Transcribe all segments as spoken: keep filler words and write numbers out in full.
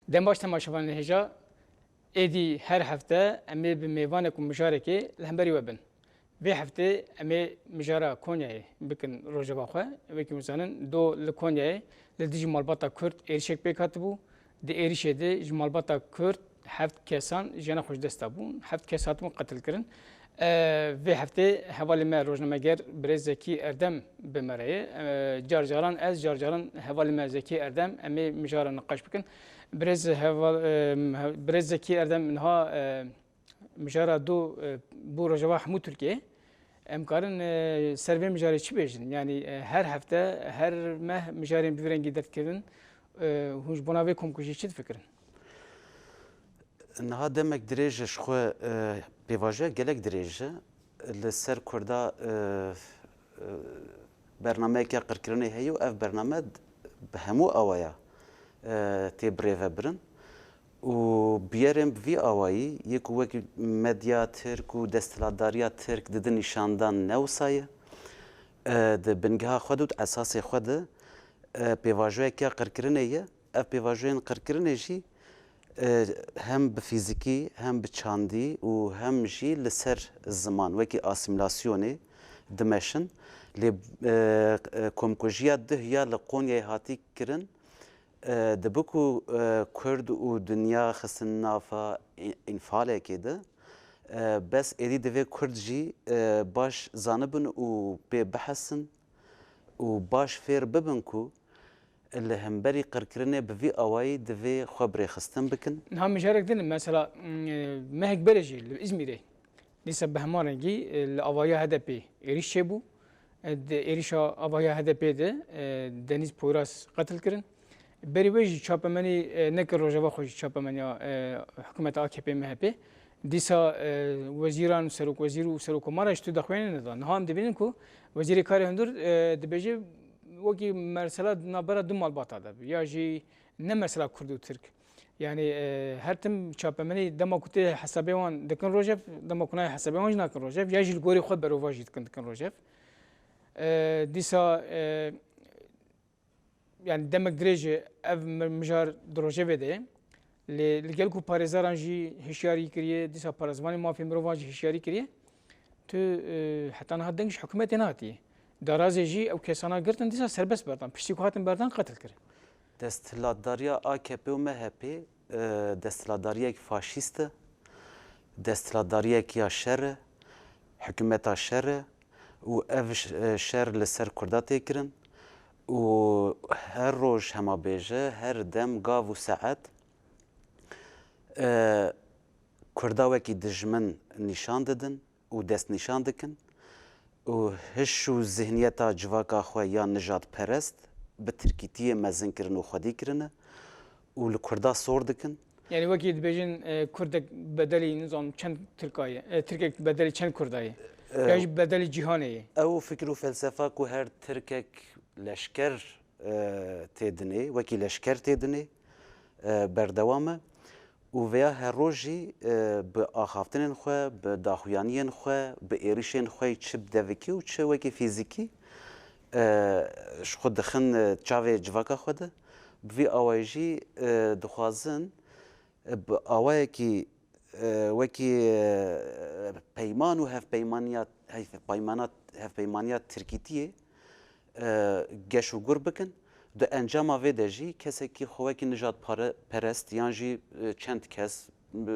Dem baş temaşevanên hêja, êdî her hefte em ê bi mêvanek û mijarekê li hemberî we bin. Vê heftê em ê mijara Konyayê bikin rojeva xwe. Wekî hûn zanin, do li Konyayê li dijî malbata Kurd êrişek pêk hatibû. Di êrişê de ji malbata Kurd heft kesan jiyana xwe ji dest dabûn. Heft kes hatibûn qetilkirin. E, vê heftê hevalê me rojnameger birêz Zekî Erdem bi me re ye. E, car caran ez, car caran hevalê me Zekî Erdem, em ê mijara niqaş bikin. Birêz heval-, e, birêz Zekî Erdem niha, e, mijara du, e, bû rojeva hemû Tirkiyeyê. Em karin, e, ser vê mijarê çi bêjin? Yanî, e, her hefte, her meh mijarên bi vî rengî derdikevin. E, hûn ji bona vê komkujiyê çi difikirin? Niha demek dirêj e ji xwe, e, pêvajoya gelek dirêj e. Li ser Kurda, e, e, bernameyeke qirkirinê heye û ev bername bi hemû awaya, e, tê birêvebirin. Û biyerên bi vî awayî yê ku wekî medya Tirk û desthilatdariya Tirk didin nîşandan ne wisa ye. E, di bingeha xwe de û di esasê xwe de, e, pêvajoyeke qirkirinê ye. Ev pêvajoyên qirkirinê jî, e, hem bi fîzikî, hem bi çandî û hem jî li ser ziman, wekî asîmîlasyonê dimeşin. Lê, e, e, komkujiya duh ya li Qonyayê hatî kirin, e, dibe ku, e, Kurd û dinya xistin nafa î-, înfalekê de. E, bes êdî divê Kurd jî, e, baş zanibin û pê bihesin û baş fêr bibin ku li hemberî qirkirinê bi vî awayî divê xwe bi rêxistin bikin. Niha mijarek din, mesela, m, mehek berê jî li Îzmîrê dîsa bi heman rengî, e, li avaya H D P êrîş çêbû. E, di êrîşa avaya H D P de, e, Denîz Poyraz qetil kirin. Berî wê jî çapemenî, e, ne ki rojeva xwe jî çapemeniya, e, hikûmeta A K P M H P. Dîsa, e, wezîran, serokwezîr û serokkomara ji tu daxuyanî nedan. Niha em dibînin ku Wezîrê Karê Hundir, e, dibêje wekî mesela di navbera du malbata de be, ya jî ne mesela Kurd û Tirk. Yanî, e, her tim çapemenî dema ku tê hesabê wan dikin rojev, dema ku nayê hesabê wan jî nakin rojev, ya jî li gorî xwe berovajî dikin, dikin rojev. E, dîsa, e, yanî demek dirêj e ev mi-, mijar di rojevê de ye. Lê li gel ku parêzeran jî hişyarî kiriye, dîsa parêzvanê mafê mirovan jî hişyarî kiriye. Tu, e, heta niha deng ji hikûmetê nehatiye. Darazê jî ew kesana girtin, dîsa serbest berdan. Piştî ku hatin berdan, qetil kirin. Desthilatdariya A K P û M H P, e, desthilatdariyek faşîst e. Desthilatdariyek ya şer e. Hikûmeta şer e. Û ev ş-, e, şer li ser Kurda tê kirin. Û her roj hema bêje, her dem, gav û saet, e, Kurda wekî dijmin nîşan didin û destnîşan dikin û hiş û zihniyeta civaka xwe ya nijadperest bi tirkîtiyê mezin kirin û xwedî kirine û li Kurda sor dikin. Yanî wekî dibêjin, e, Kurdek bedelî, nizam çend Tirka ye, e, Tirkek bedelî çend Kurda ye? E, Ya jî bedelî cîhanê ye? Ew fikir û felsefa ku her Tirkek leşker, e, tê dinê, wekî leşker tê dinê, e, berdewam e. Û vêya her roj jî, e, bi axaftinên xwe, bi daxuyaniyên xwe, bi êrişên xwe çi bi devikî û çi wekî fîzîkî, e, ji xwe dixin, e, çavê civaka xwe de. Bi vî awayî jî, e, dixwazin, e, bi awayekî, e, wekî, e, peyman û hevpeymaniya, hevpeymana-, hevpeymaniya tirkîtiyê, e, geş û gur bikin. Di encama vê de jî kesekî xwe wekî nijad pare-, perest yan jî, e, çend kes, e,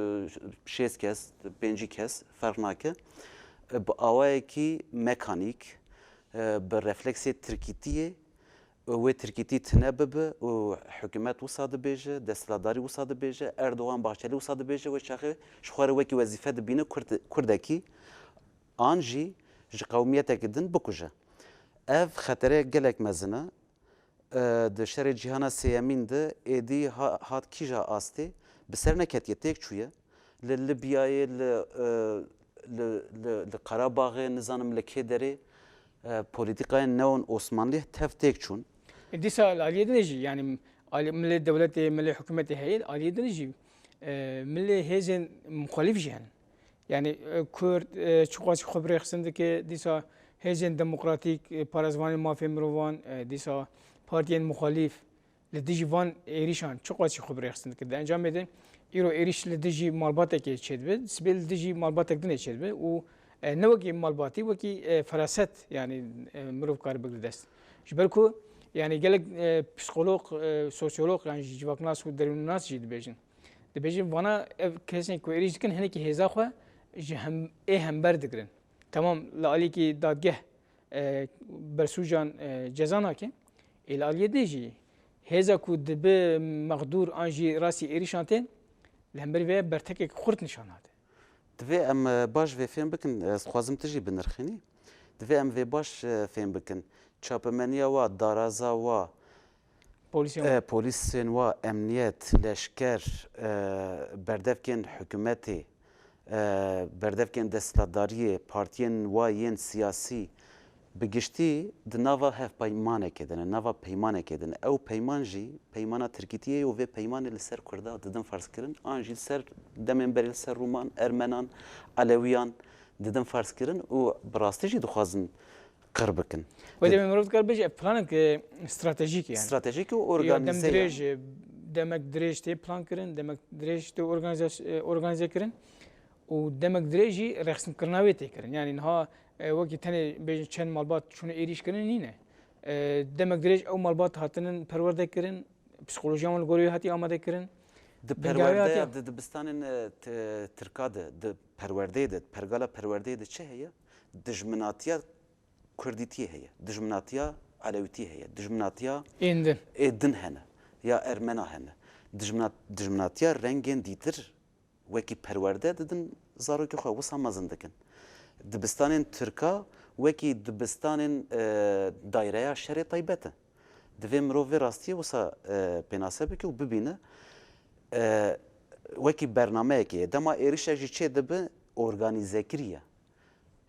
şêst kes, pêncî kes ferq nake, e, bi awayekî mekanîk, e, bi refleksê tirkîtiyê, wê tirkîtî tune bibe û hikûmet wisa dibêje, desthilatdarî wisa dibêje, Erdogan, Bahçelî wisa dibêje, wê çaxê ji xwe re wekî wezîfe dibîne Kurd-, Kurdekî, an jî ji qewmiyetekî din bikuje. Ev xetereyek gelek mezin e. E, di şerê cîhana sêyemîn de êdî ha-, hat kîja astê bi ser neketiye, têk çûye. Li Libyayê, li, e, li, li, li Qerebaxê, nizanim li kê derê, e, polîtîkayên neo-Osmanlî tev têk çûn. E, dîsa li aliyê din jî, yanî alî-, milê dewletê, milê hikûmetê heye, aliyê din jî, e, milê hêzên muxalîf jî hene. Yanî, e, Kurd, e, çiqas xwe bi rêxistin dike, dîsa hêzên demokratîk, e, parêzvanên mafê mirovan, e, dîsa partiyên muxalîf, li dijî van êrîşan çiqas jî xwe bi rêxistin dikir. Di encamê de îro êrîş li dijî malbatekê çêdibe, sibê li dijî malbatek dinê çêdibe û, e, ne wekî malbatî, wekî, e, feraset, yanî, e, mirov kare bigire dest. Ji ber ku, yanî gelek, e, psîkolog, e, sosyolog, yan jî civaknas û derûnnas jî dibêjin. Dibêjin vana ev kesên ku êrîş dikin hinekî hêza xwe ji hem, ê hember digirin. Temam li alîkî dadgeh, e, bersûcan, e, ceza nake. Ê li aliyê din jî hêza ku dibe mexdûr an jî rastî êrîşan tên, li hemberî vê bertekek xurt nîşan nade. Divê em, e, baş vê fêm bikin, ez dixwazim tu jî binirxînî. Divê em vê baş, e, fêm bikin. Çapemeniya wa, daraza wa, Polîsên e, wa. Polîsên wa, emniyet, leşker, e, berdevkên hikûmetê, e, berdevkên desthilatdariyê, partiyên wa yên siyasî, bi giştî di nava hevpeymanekê de ne, nava peymanekê de ne. Ew peyman jî peymana Tirkîtiyê ye û vê peymanê li ser Kurda didin ferzkirin, an jî li ser demên berê li ser Rûman, Ermenan, Elewiyan didin ferzkirin û bi rastî jî dixwazin qir bikin. Wê demê mirov dikare bêje ev planek, e, stratejîk e yani. Stratejîk û organize ye. Ya dem dirêj, e, demek dirêj tê plan kirin, demek dirêj tê organize, e, organize kirin û demek dirêj jî rexsinkirina wê tê kirin. Yani niha, e, wekî tenê bêjin çend malbat çûne êrîş kirin nîne. E, demek dirêj ew malbat hatinin perwerde kirin, psîkolojiya wan li gorî wê hatî amade kirin. Di perwerdeya, di dibistanên, e, t-, Tirka de, di perwerdeyê de, pergala perwerdeyê de çi heye? Dijminatiya Kurdîtiyê heye, dijminatiya Elewîtî heye, dijminatiya ên din, ê din hene, ya Ermena hene. Dijminat-, dijminatiya rengên dîtir wekî perwerde didin zarokê xwe, wisa mezin dikin. Dibistanên Tirka wekî dibistanên, e, dayreya şerê taybet e. Divê mirov vê rastiyê wisa, e, pênase bike û bibîne. E, wekî bernameyekê ye. Dema êrişek jî çê dibe, organîzekirî ye.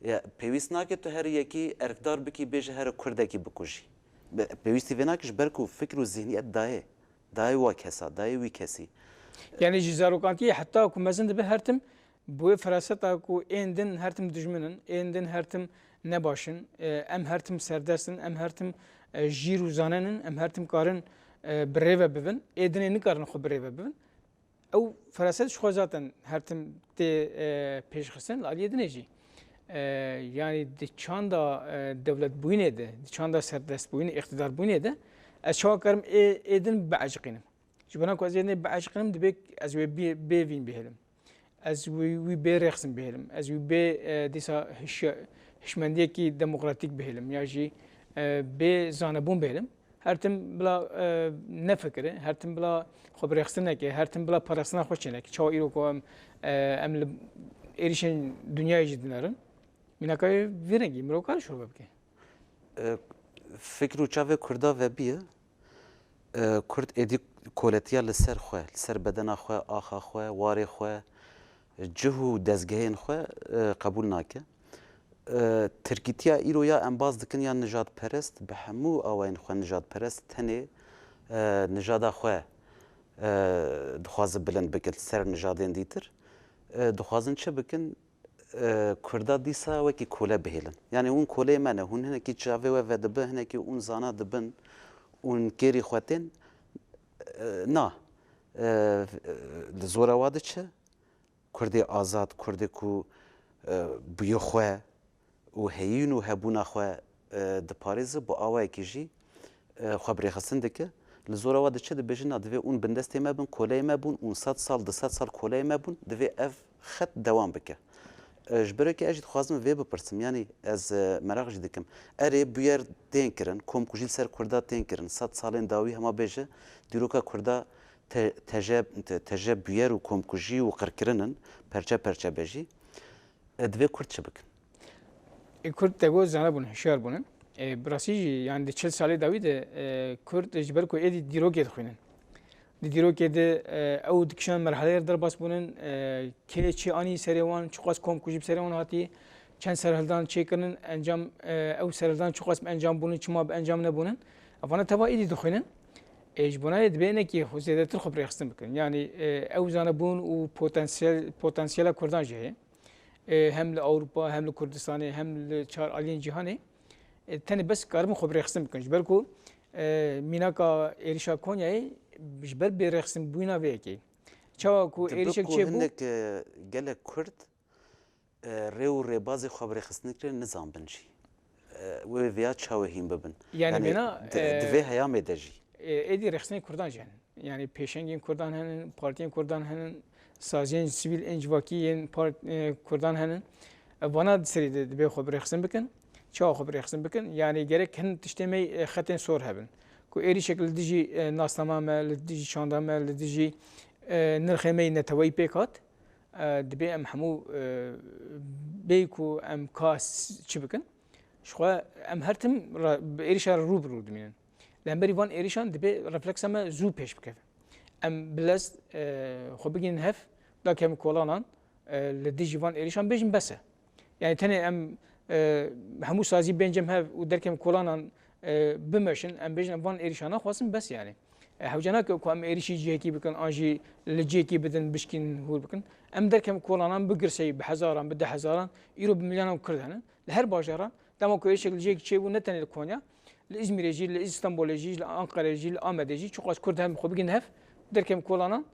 Ya, pêwîst nake tu her yekî erkdar bikî, bêje here Kurdekî bikujî. Be-, pêwîstî vê nake ji ber ku fikr û zihniyet dayê. Dayê wa kesa, dayê wî kesî. Yani ji zarokantiyê heta ku mezin dibe her tim bi wê feraseta ku ên din her tim dijmin in, ên din her tim ne baş in, e, em her tim serdest in, em her tim, e, jîr û zanen in, em her tim karin, e, bi rê ve bibin, ê dinê nikarin xwe bi rê ve bibin. Ew feraset ji xwe zaten her tim tê, e, pêşxistin, li aliyê dinê jî. E, yanî di çanda, e, dewletbûyînê de, di çanda serdestbûyînê, îqtîdarbûyînê de, ez çawa karim ê, ê din bieciqînim? Ji bona ku ez ê din bieciqînim, divê ez wê bê, bê vîn bihêlim. Ez wî, wî bê rêxistin bihêlim. Ez wî bê, e, dîsa hişya-, hişmendiyekî demokratîk bihêlim ya jî, e, bê zanebûn bihêlim. Her tim bila, e, nefikire, her tim bila xwe birêxistin neke, her tim bila parastina xwe çêneke. Çawa îro ku em, e, em li êrişên dinyayê jî dinerin, mînaka wê vî rengî mirov kare şûr bike. E, fikr û çavê Kurda vebiye. E, Kurd êdî koletiya li ser xwe, li ser bedena xwe, axa xwe, warê xwe, cih û dezgehên xwe, e, qebûl nake. E, Tirkîtiya îro ya em baz dikin ya nijadperest, bi hemû awayên xwe nijadperest, tenê, e, nijada xwe, e, dixwaze bilind bike li ser nijadên dîtir. E, dixwazin çi bikin? E, Kurda dîsa wekî kole bihêlin. Yanî hûn koleyê me ne, hûn hinekî çavê we vedibe, hinekî hûn zana dibin, hûn kêrî xwe tên. E, na. E, li zora wa diçe, Kurdê azad, Kurdê ku, e, bûyê xwe û heyîn û hebûna xwe, e, diparêze, bi awayekî jî, e, xwe birêxistin dike. Li zora wa diçe dibêje, na, divê hûn bindestê me bin, koleyê me bûn, hûn sed sal, du sed sal koleyê me bûn, divê ev xet dewam bike. E, ji ber wekî ez jî dixwazim vê bipirsim, yanî ez, e, meraq jî dikim. Erê, bûyer tên kirin, komkujî li ser Kurda tên kirin, sed salên dawî hema bêje, dîroka Kurda te-, teje, te-, teje bûyer û komkujî û qirkirin in, perçe perçe be jî. E, divê Kurd çi bikin? E, Kurd te got zane bûn, hişyar bûn. E, bi rastî jî, yani di çil salê dawî de, e, Kurd ji ber ku êdî dîrokê dixwînin. Di dîrokê de, e, ew di kîjan merheleyê re derbas bûnin, e, kê çi anî serê wan, çiqas komkujî bi serê wan hatî, çend serhildan çêkirin, encam, e, ew serhildan çiqas bi encam bûnin, çima bi encam nebûnin. Evana teva êdî dixwînin. E, ji bona yê divê hinekî xwe zêdetir xwe bi rêxistin bikin. Yani, e, ew zanebûn û potansiyel, potansiyela Kurdan jî heye. E, hem li Ewropa, hem li Kurdistanê, hem li çar aliyên cîhanê, e, tenê bes karibin xwe bi rêxistin bikin. Ji ber ku E, mînaka êrişa Konyayê ji ber bêrêxistinbûyîna vê yekê. Çawa ku êrişek çêbû. Hinek, e, gelek Kurd, e, rê û rêbazê xwe bi rêxistinê kirê nizanbin jî. E, wê vêya çawa hîn bibin. Yani, yani bêna, di, e, di vê heyamê de jî. E, êdî rêxistinên Kurdan jî hene. Yani pêşengên Kurdan hene, partiyên Kurdan hene, saziyên sivîl ên civakî yên part-, e, Kurdan hene. E, vana di serî de dibê xwe bi rêxistin bikin. Çawa xwe bi rêxistin bikin? Yani gerek hin tiştê me, e, xetên sor hebin. Ku êrişek li dijî, e, nasnama me, li dijî çanda me, li dijî, e, nirxê me yê neteweyî pêk hat. E, dibê em hemû, e, bêyî ku em ka s-, çi bikin? Ji xwe em her tim ra-, bi êrişa re rû bi rû dimînin. Li hemberî van êrişan dibê refleksa me zû pêş bikeve. Em bi lez, e, xwe bigihînin hev, derkevin kolanan, e, li dijî van êrişan bêjin bes e. Yani tenê em, e, hemû sazî bên cem hev û derkevin kolanan, e, bimeşin, em bêjin em van êrişan naxwazin bes yani. E, hewce nake ku em êrişî cihekî bikin, an jî li cihekî bidin, bişkînin, hûr bikin. Em derkevin kolanan bi girseyî, bi hezaran, bi deh hezaran, îro bi milyanan Kurd hene. Li her bajaran, dema ku êrişek li cihekî çêbû, ne tenê li Konya, li Îzmîrê jî, li Îstanbulê jî, li Anqerê jî, li Amedê jî, çiqas Kurd hene bi xwe bigihînin hev, derkevin kolanan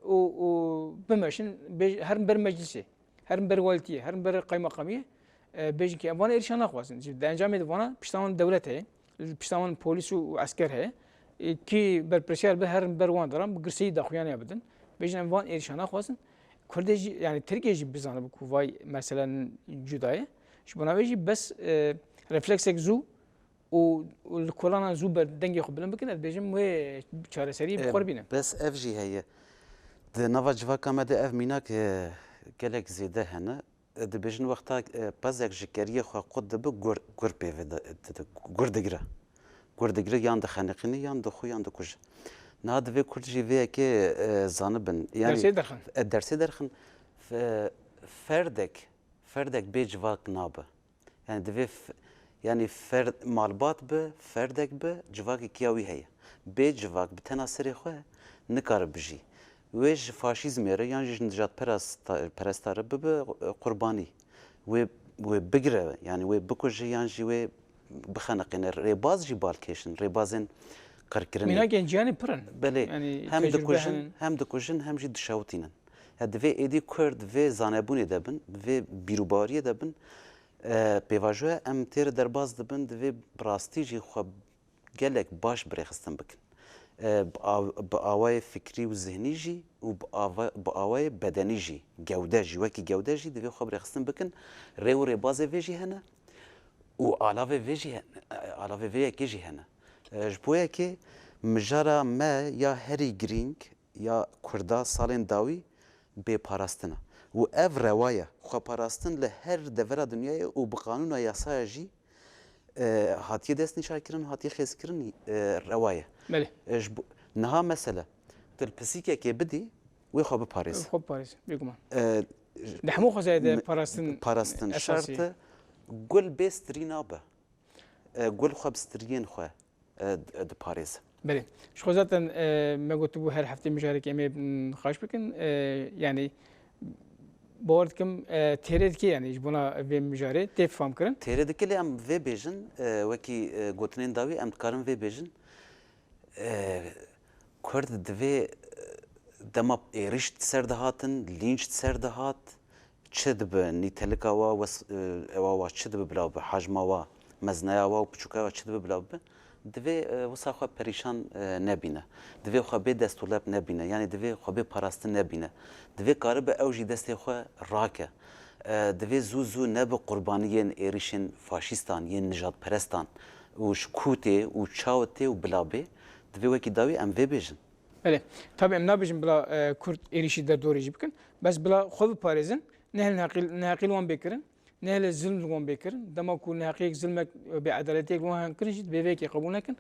û, û bimeşin, bêj-, herin ber meclisê, herin ber walîtiyê, herin ber qeymeqamiyê, e, bêjin ki em van êrişa naxwazin. Ji, di encamê de vana pişta wan dewlet heye, pişta wan polîs û, û esker heye. E, kî berpirsiyar be herin ber wan deran, bi girseyî daxuyaniya bidin. Bêjin em van êrişa naxwazin. Kurdê jî, yani Tirkê jî bizanibe ku vay mesele cuda ye. Ji bona wê jî bes, e, refleksek zû û, û li kolanan zû ber dengê xwe bilind bikin, ez dibêjim wê çareseriyê bi xwe re bîne. Bes ev jî heye. Di nava civaka me de ev mînak, e, gelek zêde hene. E, dibêjin wexta, e, pezek ji keriyê xwe qut dibe, gur, gur pê ve di-, dide, gur digire. Gur digire yan dixeniqîne, yan dixwe, yan dikuje. Niha divê Kurd jî vê yekê, e, zanibin. Yani, dersê derxin. E, dersê derxin. Fe-, ferdek, ferdek bê civak nabe. Yani divê f-, yani ferd, malbat bi, ferdek bi, civakekî ya wî heye. Bê civak bi tena serê xwe nikare bijî. Wê ji faşîzmê re yan jî ji nijadperesta-, peresta re bibe, e, qurbanî. Wê, wê bigire, yani wê bikuje yan jî wê bixeniqîne. Rêbaz jî balkêş in, rêbazên qirkirinê. Mînakên cîhanê pir in. Belê, yani hem tecrûbe dikujin, hene. Hem dikujin, hem jî dişewitînin. Ya divê êdî Kurd vê zanebûnê de bin, vê bîrûbaweriyê de bin, e, pêvajoya em têre derbas dibin, divê bi rastî jî xwe gelek baş birêxistin bikin. E, bi av-, bi awayê fikrî û zihnî jî û bi ava-, bi awayê bedenî jî, gewde jî, wekî gewde jî divê xwe birêxistin bikin. Rê û rêbazê vê jî hene û alavê vê jî he-, alavê vê yekê jî hene. E, ji bo yekê mijara me ya herî girîng ya Kurda salên dawî bêparastin e. Û ev rewa ye. Xweparastin li her devera dinyayê û bi qanûna yasaya jî, e, hatiye destnîşankirin, hatiye xêzkirin, e, rewa ye. Belê. E, ji bo, niha mesele, tu li pisîkekê bidî, wê xwe biparêze. Xwe biparêze, bêguman. E, Di hemû xwezayê de me-, parastin parastin esasî ye. Şert e. Gul bê stirî nabe. E, gul xwe bi stiriyên xwe, e, d-, diparêze. Belê. Ji xwe zaten, e, me gotibû her heftê mijarek em ê, m, xaş bikin. E, yani, bawer dikim, e, têrê dike, yani, ji bona vê mijarê tê fam kirin. Têrê dike lê em vê bêjin, e, wekî, e, gotinên dawî em dikarin vê bêjin. E, Kurd divê, e, dema êrîş di ser dihatin, lînç di ser dihat, çi dibe, nîtelika wa, wes-, e, ewa wa çi dibe bila bibe, hacma wa, mezinaya wa û piçûka wa çi dibe bila bibe, divê, e, wisa xwe perîşan, e, nebîne. Divê xwe bê destûlep nebîne, yanî divê xwe bê parastin nebîne. Divê karibe ew jî destê xwe rake. E, divê zû zû nebe qurbaniyên êrîşên faşîstan, yên nijadperestan û ji kû tê û çawa tê û bila bê, divê wekî dawî em vê bêjin. Belê. Tabî em nabêjin bila, e, Kurd êrîşî derdorê jî bikin. Bes bila xwe biparêzin, nehêlin heqî-, neheqî li wan bê kirin, nehêlin zilm li wan bê kirin. Dema ku neheqiyek, zilmek, bêedaletiyek li wan hene kirin jî, divê vê yekê qebûl nekin.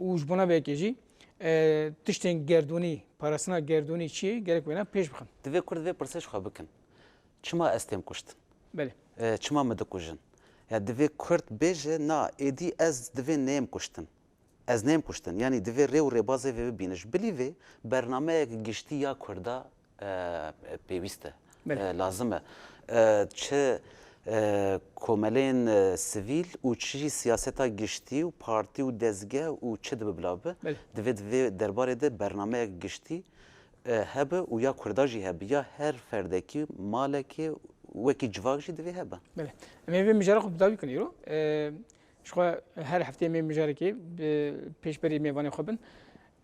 Û ji bona vê yekê jî, e, tiştên gerdûnî, parastina gerdûnî çi ye, gerek wêna pêş bixin. Divê Kurd vê pirsê ji xwe bikin. Çima ez têm kuştin? Belê. E, çima min dikujin? Ya divê Kurd bêje, na, êdî ez divê nêm kuştin. Ez nêm kuştin. Yanî divê rê û rêbazê vê bibîne. Ji bilî vê bernameyek giştî ya Kurda, e, pêwîst e. Belê. E, lazim e. E, çi, e, komeleyên, e, sivîl û çi jî siyaseta giştî û partî û dezge û çi dibe bila be. Belê. Divê di vê derbarê de bernameyek giştî, e, hebe û ya Kurda jî hebe, ya her ferdekî, malekê, wekî civak jî divê hebe. Belê. Em ê vê mijara xwe bi dawî kin îro. E, ji xwe her hefteyê em ê mijarekê bi pêşberî mêvanê xwe bin.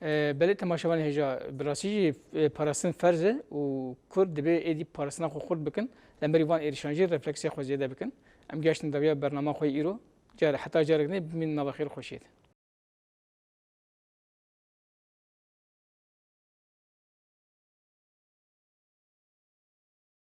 E, belê temaşevanê hêja, bi rastî jî, e, parastin ferz e û Kurd dibê êdî parastina xwe xurt bikin. Lemberî van êrişan jî refleksiya xwe zêde bikin. Em gihiştin dawiya bernama xwe yê îro. Car, heta carek nê bimîn nava xêr û xweşiyê de.